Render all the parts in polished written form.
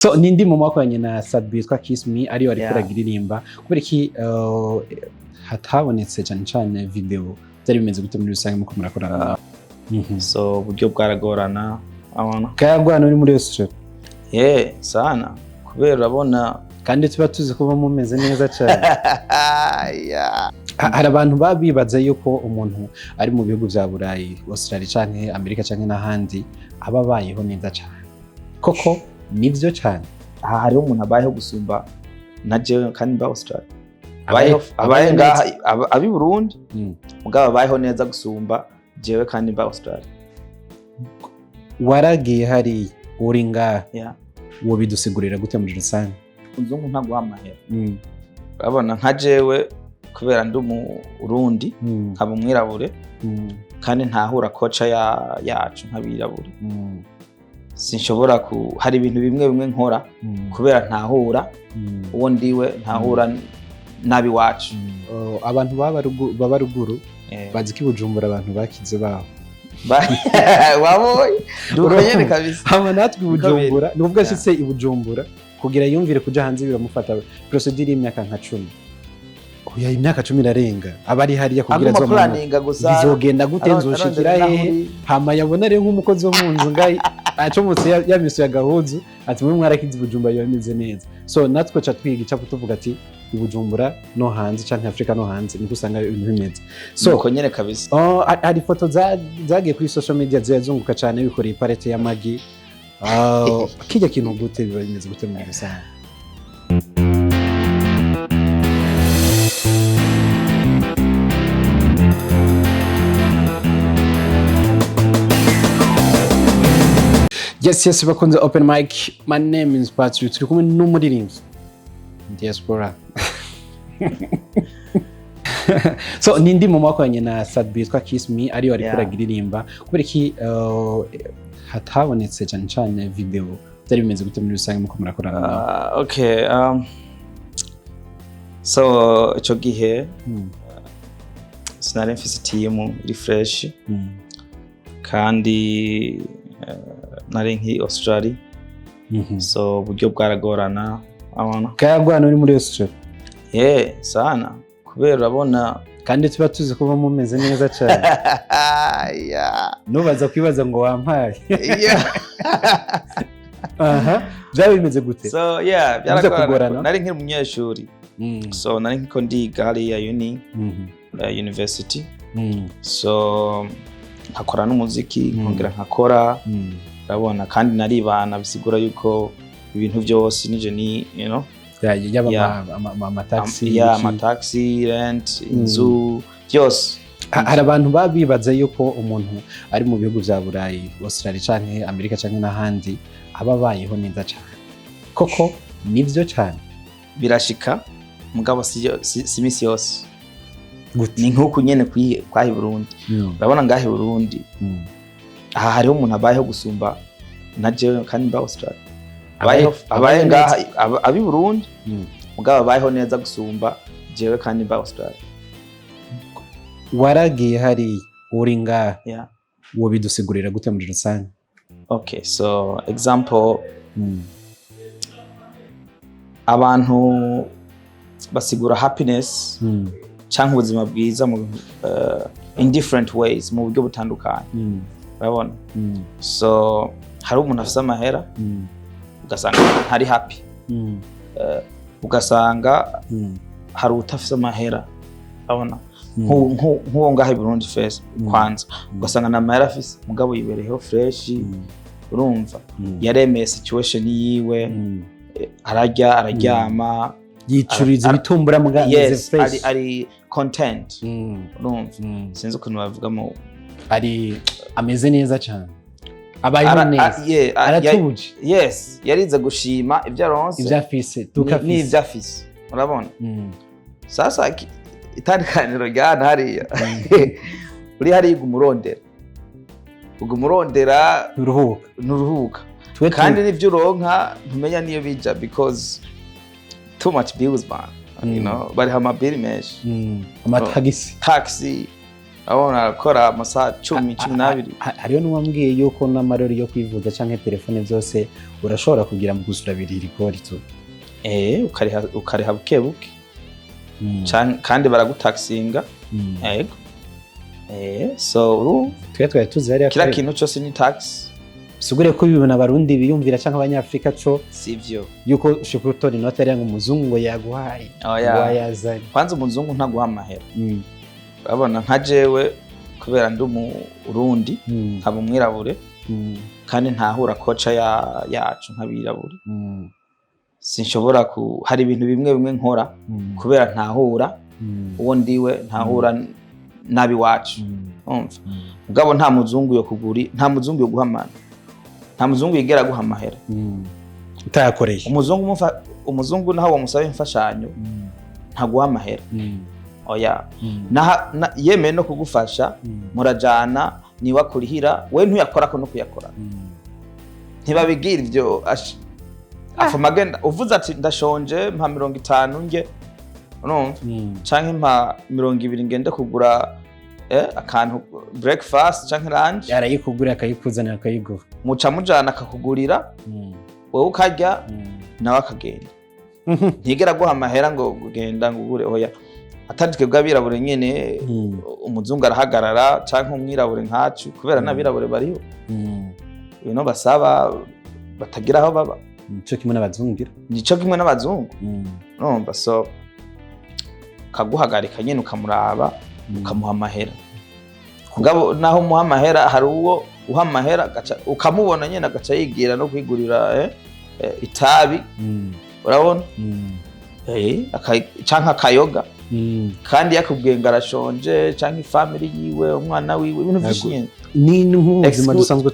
So nindi mu mwakoranye na Sadbi yitwa Kiss Me, ariyo ariko aragiririmba. Kubera iki hatabonetse cyane cyane video? Byari bimeze gute muri rusange muko murakorana? So uburyo bwaragorana, abona. Kayagwana uri muri Australia? Yeah, sana, kubera urabona. Kandi tuba tuzi kuba mumeze neza cyane. Yeah. Hari abantu baba bibaza yuko umuntu ari mu bihugu vya Burayi, Australia canke Amerika canke n'ahandi aba abayeho neza cyane. Koko nivyo cyane? Aha hariho umuntu abayeho gusumba na jewe kandi mba Australia. Abayeho abaye neza. Ngaha abi Burundi, mugabo abayeho neza gusumba jewe kandi mba Australia. Waragiye hariya, uri ngaha, wobidusigurira gute muri rusange? Umuzungu ntaguha amahera. Urabona nka jewe, kubera ndi Umurundi, nkaba umwirabure, kandi ntahura koca yacu nk'abirabure, sinshobora ku hari ibintu bimwe bimwe nkora kubera ntahura uwo ndiwe, ntahura n'abiwacu. Oh, abantu baba ruguru bazi ko i Bujumbura abantu bakize baho. Wabonye nuko nyene kabisa. Hama natwe i Niko biri. Bujumbura ni ubwo ashitse i Bujumbura, kugira yumvire kuja hanze biramufata procédure y'imyaka nka 10. Oya, imyaka 10 irarenga aba ari hariya kugira aguma azomanure. Planninga gusa. Bizogenda gute? Nzoshikira arondera hehe? naho uri. Hama yabona rero nk'umukozi wo mu nzu ngayi acomotse yamisuye agahuzu, ati: "Mwe mwarakize, i Bujumbura biba bimeze neza." So natwe ca twiga icapo tuvuga ati i Bujumbura no hanze canke Afrika no hanze niko usanga ibintu bimeze. So nuko nyene kabisa. Oh, hari ifoto zagiye kuri social media zirazunguka cyane, bikoreye iparete y'amagi. Kijya kintu gute? Biba bimeze gute muri rusange? Yes, bakunze Open Mic, my name is Patrick. Turi kumwe n'umuririmbyi diaspora. So nindi mu mwakoranye na Sadbi yitwa Kiss Me, ariyo ariko aragiririmba. Kubera iki hatabonetse cyane cyane video? Byari bimeze gute muri rusange muko murakorana nawe? Okay, so ico gihe sinari mfise team iri fresh, kandi nari nki Australia, so uburyo bwaragorana, abona. Kayagwana uri muri Australia? Yeah, sana, kubera urabona. Kandi tuba tuzi kuba mumeze neza cyane. Nubaza kwibaza ngo wampaye. Aha byaba bimeze gute? So yeah, Biza byaragorana. kugorana? Nari nkiri umunyeshuri, so nari nkiko ndiga hariya uni, university, so nkakora n'umuziki, nkongera nkakora, urabona, kandi naribana, bisigura yuko ibintu byose nije ni yaba amataxi, yeah, iki. Amataxi, rent, inzu, byose. Hari abantu baba bibaza yuko umuntu ari mu bihugu vya Burayi, Australia canke Amerika canke n'ahandi aba abayeho neza cyane. Koko nivyo cyane? Birashika, mugabo si misi yose. Gute? Ni nk'uku nyene kwaha i Burundi. Urabona ngaha i Burundi, aha hariho umuntu abayeho gusumba na jewe kandi mba Australia. Abayeho abaye abayeho ngaha abi Burundi, mugabo abayeho neza gusumba jewe kandi mba Australia. Waragiye hariya, uri ngaha, wobidusigurira gute muri rusange? Okay, so example, abantu basigura happiness cyangwa ubuzima bwiza mu in different ways, mu buryo butandukanye, urabona. So hari umuntu afise amahera, ugasanga ntari happy, ugasanga hari utafise amahera, urabona. Nk'uwo ngaha i Burundi face kwanza, ugasanga nta mahera afise, mugabo yibereyeho fresh, urumva, yaremeye situation yiwe, ararya, araryama. Yicuriza ibitumbura muga ameze Yes, fresh. ari content, urumva. Sinzi ukuntu bavuga mu Ari ameze neza cyane, abayeho neza, yeah, aratuje. Yes, yarize gushima ibyo aronse. Ibyo afise tukafise. N'ibyo afise, urabona. Sasa itandukaniro rya hano hariya, uri hariya uguma urondera, uguma urondera. Nturuhuka. Nturuhuka. Twe kandi n'ibyo uronka ntumenya niyo bija, because too much bills, man. Bariha amabili menshi. Amatagisi. Taxi. Urabona, arakora amasaha 10, 12. Hariho n'uwambwiye yuko n'amarori yo kwivuza canke telefone byose urashobora kugira mu gusura birira ikori tu. Ukariha buke buke. Kandi baragutaxinga. Yego, so urumva Twe twari tuzi hariya kila kintu cyose ni tax. Sigure ko ibintu abarundi biyumvira canke abanyafrika co Sivyo. yuko ushobora gutora inoti hariya ngo umuzungu ngo yaguhaye, Oya. ngo wayazanye. Kwanza umuzungu ntaguha amahera. Urabona nka jewe, kubera ndi umurundi, nkaba umwirabure, kandi ntahura koca yacu nk'abirabure, sinshobora ku hari ibintu bimwe bimwe nkora kubera ntahura uwo ndiwe, ntahura n'abiwacu. Umva, mugabo nta muzungu yo kuguri, nta muzungu yo guha amana, nta muzungu yigera guha amahera Utayakoreye. Umuzungu naho wamusaba imfashanyo, ntaguha amahera, oya. Yemeye no kugufasha, murajana, niwe akurihira, we ntuyakorako no kuyakora. Ntibabigira ivyo. Afuma agenda uvuze ati: "Ndashonje, mpa 50 nge," urumva, canke "mpa 20 ngende kugura akantu breakfast canke lunch." Yarayikugurira, akayikuzanira, akayiguha. Muca mujana, akakugurira, wowe ukarya, nawe akagenda. Ntigera guha amahera ngo ugenda ngo ugure, oya. Atari twebwe abirabure nyene, umuzungu arahagarara, canke umwirabure nkacu, kubera n'abirabure bariho ibintu basaba batagira aho baba. Nico kimwe n'abazungira. Nico kimwe n'abazungu. Urumva, so kaguhagarika nyene, ukamuraba, ukamuha amahera. Mugabo naho umuha amahera, hari uwo uha amahera ukamubona nyene agaca yigira no kwigurira itabi. Urabona, canke akayoga, kandi yakubwiye ngo arashonje, canke ifamily yiwe, umwana wiwe, ibintu vyinshi nyene. Ni nk'ubuzima dusanzwe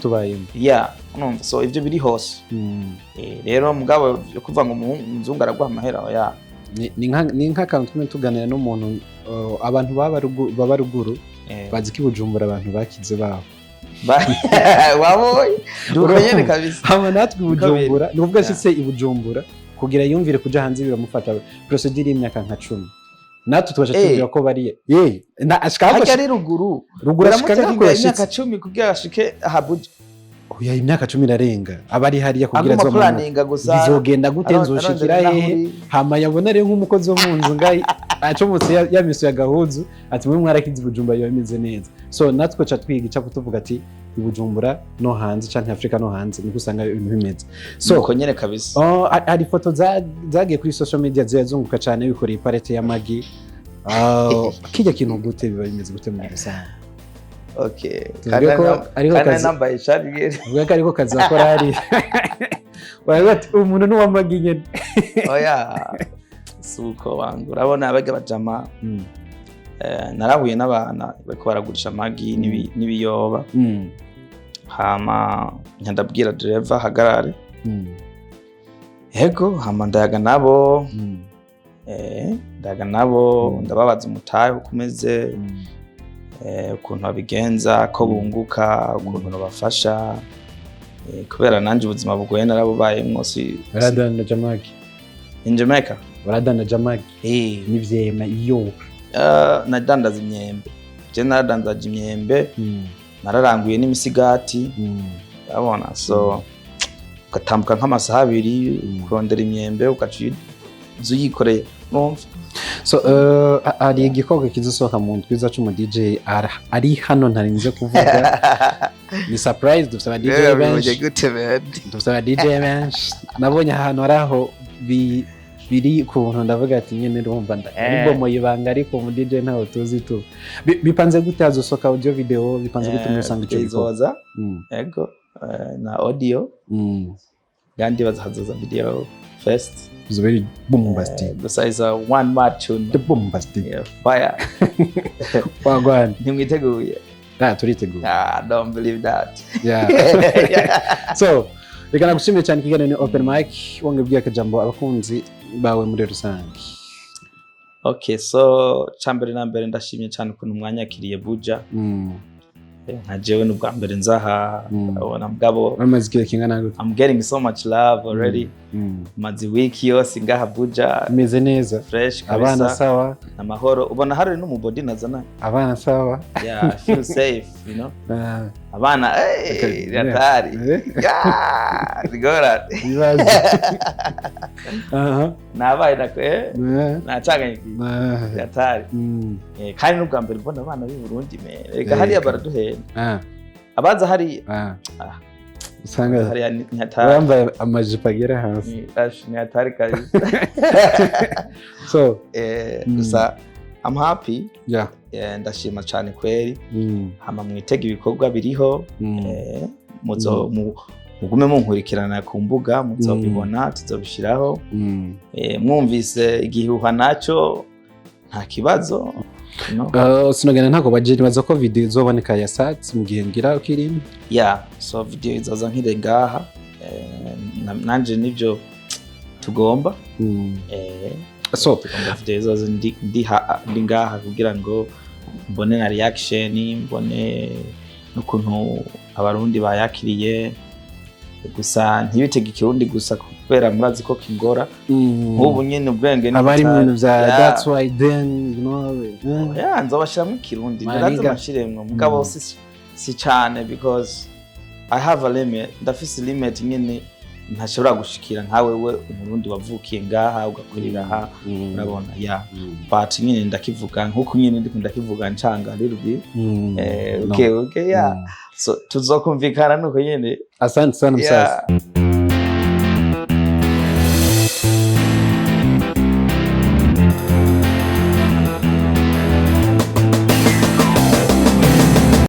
tubayemo. Yeah, urumva, so ivyo biri hose. Rero mugabo yo kuvuga ngo umuzungu araguha amahera, oya. Ni nk'akantu tumwe tuganira n'umuntu, abantu baba ruguru bazi ko i Bujumbura abantu bakize baho. Wabonye duko nyene kabisa. Hama natwe i Niko biri. Bujumbura, ni ukuvuga ashitse i Bujumbura, kugira yumvire kuja hanze biramufata procédure y'imyaka nka 10. Natwe tubaca tubwira ko bariye ye na ashika Harya ari ruguru. Ruguru ashika Biramutega ngako imyaka yashitse. 10 kugira ashike ahabuja. Oya, imyaka 10 irarenga aba ari hariya kugira Aguma azomanuke. planinga gusa. Bizogenda gute, nzoshikira arondera hehe? naho uri. Hama yabona rero nk'umukozi wo mu nzu ngayi acomotse yamisuye agahuzu, ati: "Mwe mwarakize, i Bujumbura biba bimeze neza." So natwe ca twiga icapo tuvuga ati i Bujumbura no hanze canke Afrika no hanze niko usanga ibintu bimeze. So Nuko nyene kabisa. Oh, hari ifoto zagiye kuri social media zirazunguka cyane bikoreye iparete y'amagi. Ah, kijya kintu gute, biba bimeze gute muri rusange? Okay. Tuvuge ko ariko Kandi kazi nambaye ishati nyene. Tuvuge ko ariko kazi bakora hariya. Baravuga ati umuntu ni uw'amagi nyene. Oya, suko wangu, urabona abaga bajama, narahuye n'abana bariko baragurisha amagi n'ibiyoba. Hama ndabwira dereva hagarare. Yego, hama ndayaga nabo. Ndayaga nabo, ndababaza umutahe uko umeze, ukuntu babigenza, ko bunguka, ukuntu babafasha, kubera nanje ubuzima bugoye narabubayemwo si Baradandaje amagi. In Jamaica. Baradandaje amagi n'ivyema iyo. Nadandaza imyembe, je naradandaje imyembe, nararanguye n'imisigati. Urabona, so ugatambuka nk'amasaha 2 kurondera imyembe, ugaca uza uyikoreye, urumva. So hari igikorwa kizosohoka mu ndwi za c'umu DJ ari hano ntarinze kuvuga, ni surprise. Dufite aba DJ benshi. Gute man? Dufite aba DJ benshi. Nabonye ahantu hari aho biri kuntu, ndavuga ati nyine ndumva aribwo mu ibanga, ariko mu DJ ntawe tuzi tu. Bipanze gute? Hazosohoka audio, video, bipanze gute muri rusange ico gikorwa? Izoza. Ego, na audio, kandi bazahazoza video first. Bizoba biri bombastic. Gusa is a one man tune. The bombastic. Yeah, fire. Wagwan. Ntimwiteguye? Ah, turiteguye. Ah, I don't believe that. Yeah. So reka nagushimiye cyane. Ikiganiro ni open mic, wongeye ubwiye akajambo abakunzi bawe muri rusange. Okay, so cambere na mbere ndashimye cyane ukuntu mwanyakiriye Buja. Nka jewe n'ubwa mbere nzaha, urabona, mugabo Bamaze igihe kingana gute? I'm getting so much love already. Maze wiki yose ngaha Buja. Imeze neza. Fresh Abana kabisa. Sawa. Amahoro, ubona hari n'umubodi nazana. Abana sawa. Yeah, I feel safe. Ah, Abana, hey, hatari. Yeah, bigorane. Ibibazo. Aha. Nabaye nako, nacanganyikiwe. Hatari. Kandi n'ubwa mbere mbona abana b'i Burundi, me reka hariya baraduhenda. Abaza hariya. Ah. Usanga Hariya ni hatari. bambaye amajipo agera hasi. Ash, ni hatari kabisa. So Gusa I'm happy. Ndashima cyane kweri. Hama mwitege ibikorwa biriho. Muzo mugume munkurikirana ku mbuga, muzobibona, tuzobishiraho. Mwumvise igihuha naco nta kibazo, no? Sinogenda ntabwo baje, nibaza ko video izoboneka ya sat mu gihe ngira ukirimo. Yeah, so video izoza nkire ngaha. Nanje nivyo tugomba. So tugomba video izoza ndi ngaha kugira ngo mbone na reaction, mbone n'ukuntu Abarundi bayakiriye. Gusa ntibitege Ikirundi gusa, kubera murazi ko kingora. Nk'ubu nyine ubwenge ni Aba ari mu butari. bintu vya that's why then Yeah, nzobashiramwo Ikirundi. Maniga. Ndaza mbashiremwo, mugabo si cane, because I have a limit, ndafise limit nyine ntashobora gushikira nkawe we Umurundi wavukiye ngaha, ugakurira aha, urabona, yeah. But nyine ndakivuga nkuko nyine ndiko ndakivuga ncanga a little bit. No. Okay, yeah. So tuzokumvikana nuko nyine. Asante sana, msasa. Yeah.